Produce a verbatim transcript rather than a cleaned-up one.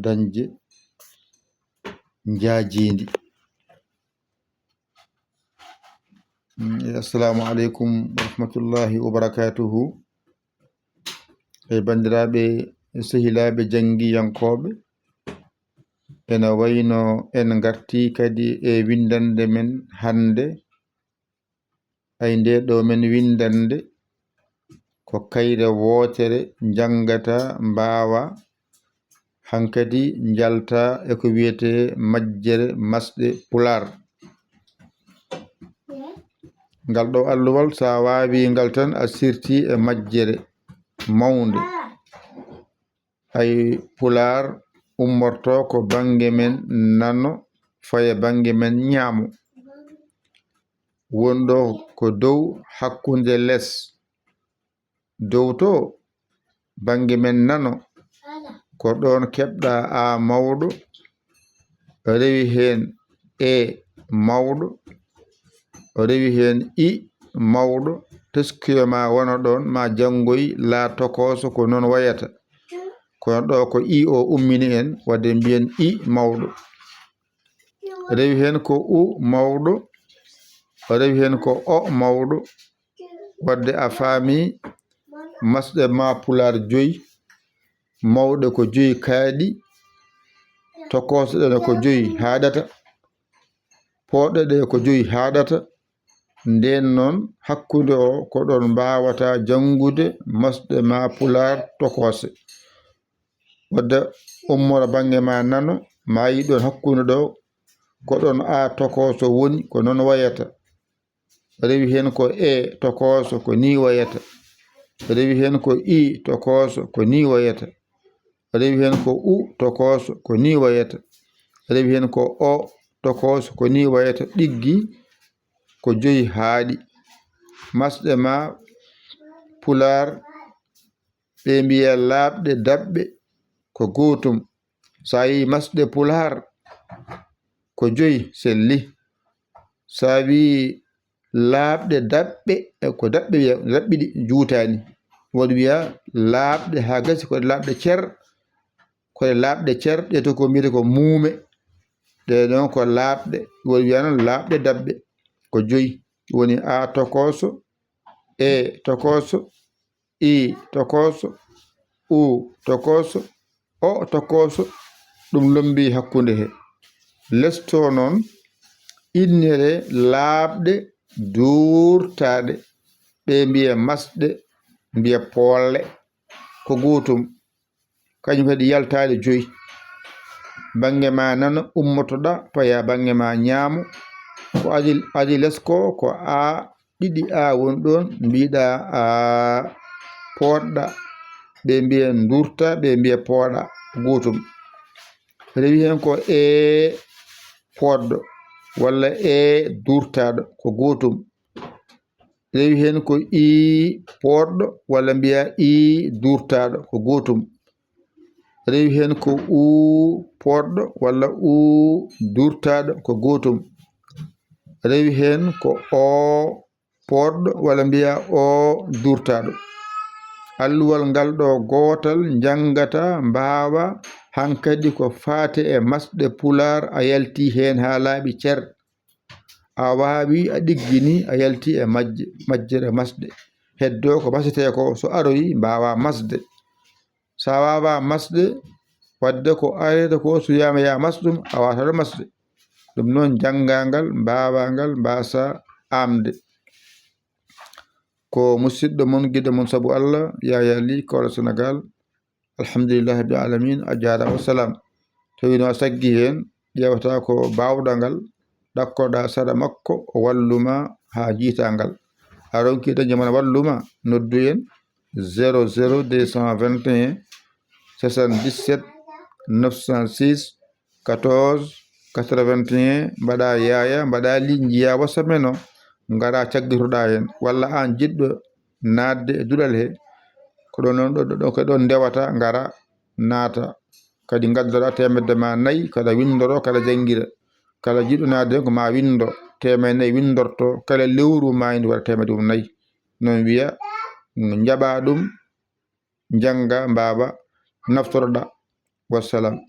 dañde njaajendi. Mm, e, assalamu aleykum wa rahmatullahi wa barakatuhu. E, banndiraaɓe, e sehilaaɓe janngiyankooɓe, ena wayno en ngartii kadi e winndannde men hannde. Ay, ndee ɗoo men winndannde ko kayre wootere, njanngata, mbaawaa, hankadi njaltaa e ko wiyetee majjere masɗe Pulaar. Ngal ɗoo alluwal, so a waawii ngal tan, a sirtii e majjere mawnde. Ay, Pulaar ummortoo ko bannge men nano, faya bannge men ñaamo. Wonɗo ko dow, hakkunde, les. Dow to, bannge men nano, ko ɗoon keɓɗaa a mawɗo, rewi heen e mawɗo, rewi heen i mawɗo, teskiyo ma wona ɗoon, ma janngoy, laa tokooso, ko noon wayata. Kono ɗo ko i o ummini en, wadde mbiyen i mawɗo. Rewi heen ko u mawɗo, rewi heen ko o mawɗo. Wadde a faami, masɗe ma Pulaar joyi, mawɗe ko joyi kaaɗi, tokooso ɗe ko joyi haaɗata, pooɗɗe ɗe ko joyi haaɗata. Ndeen noon, hakkunde o, ko ɗoon mbaawata janngude masɗe ma Pulaar tokoose. Wadde ummora bannge ma nano, ma yi ɗoon hakkunde ɗo, ko ɗoon a tokooso woni, ko noon wayata. Rewi heen ko e tokooso, ko nii wayata. Rewi heen ko i tokooso, ko nii wayata. Rewi heen ko u tokooso, ko nii wayata. Rewi heen ko o tokooso, ko nii wayata. Ɗiggi ko joyi haaɗi. Masɗe ma Pulaar, ɓe mbiya laaɓɗe daɓɓe, ko gootum. So a yii masɗe Pulaar, ko joyi selli. So a wii laaɓɗe daɓɓe, e ko daɓɓe wiya, daɓɓi ɗi juutaani. Woɗi wiya laaɓɗe haa gasi, ko ɗe laaɓɗe cer, ko ɗe laaɓɗe cer, ɗe to ko mbiyete ko muume. Ɗe ɗoon ko laaɓɗe, woɗi wiya noon laaɓɗe daɓɓe, ko joyi. Woni a tokooso, e tokooso, i tokooso, u tokooso, o tokooso, ɗum lommbii hakkunde he. Les to noon, innere laaɓɗe duurtaaɗe, ɓe mbiya masɗe, mbiya poolle, ko gootum. Kañum kadi yaltaade joyi. Bannge ma nano, ummotoɗa, paya bannge ma ñaamo. Ko adi, adi les ko, ko a ɗiɗi a woni ɗoon, mbiɗa a pooɗɗa. Ɓe mbiya ndurta, ɓe mbiya pooɗa, gootum. Rewi heen ko e pooɗɗo, walla e durtaaɗo, ko gootum. Rewi heen ko i pooɗɗo, walla mbiya i durtaaɗo, ko gootum. Rewi heen ko u pooɗɗo, walla u durtaaɗo, ko gootum. Rewi heen ko o pooɗɗo, walla mbiya o durtaaɗo. Alluwal ngal ɗo gootal njanngata, mbaawa, hankadi ko faati e masɗe Pulaar, a yalti heen haa laaɓi cer. A waawi, a ɗiggini, a yalti e majje, majjere masɗe. Heddoo ko masetee ko, so aroyi, mbaawa masde. So a waawaa masde, wadde ko areede ko, so wiyaama yaa mas ɗum, a waawataa ɗo masde. Ɗum noon, janngaa ngal, mbaawaa ngal, mbaasaa aamde. Ko musiɗɗo mon, giɗo mon sabu Allah, Yaya Ly, Kawla Senegal. Alhamdulillahi rabbil alamin, a jaaraama, wa salaam. Tawi no a saggi heen, ƴeewata ko baawɗaa ngal, ɗakkoɗaa sara makko, o wallu ma haa njiitaa ngal. A ronki dañde mo walluma, noddu en zéro zéro deux cent vingt et un soixante-dix-sept neuf cent six quatorze quatre-vingt-un, mbaɗa Yaya, mbaɗa Ly, njiya WhatsApp men o, ngara caggitoɗaa heen. Walla aan jiɗɗo naatde e duɗal he, ko ɗon, ɗon, ɗon, ɗon, ko ɗon ndewata, ngara, naata. Kadi ngaddoɗaa teemedde ma nayi, kala winndoro, kala janngira. Kala jiɗɗo naatde heen ko ma winndo, teemedde nayi winndorto, kala lewru ma ina waɗa teemedde mum nayi. Noon wiya, njaɓaa ɗum, njannga, mbaawa, naftoroɗaa. Wassalam.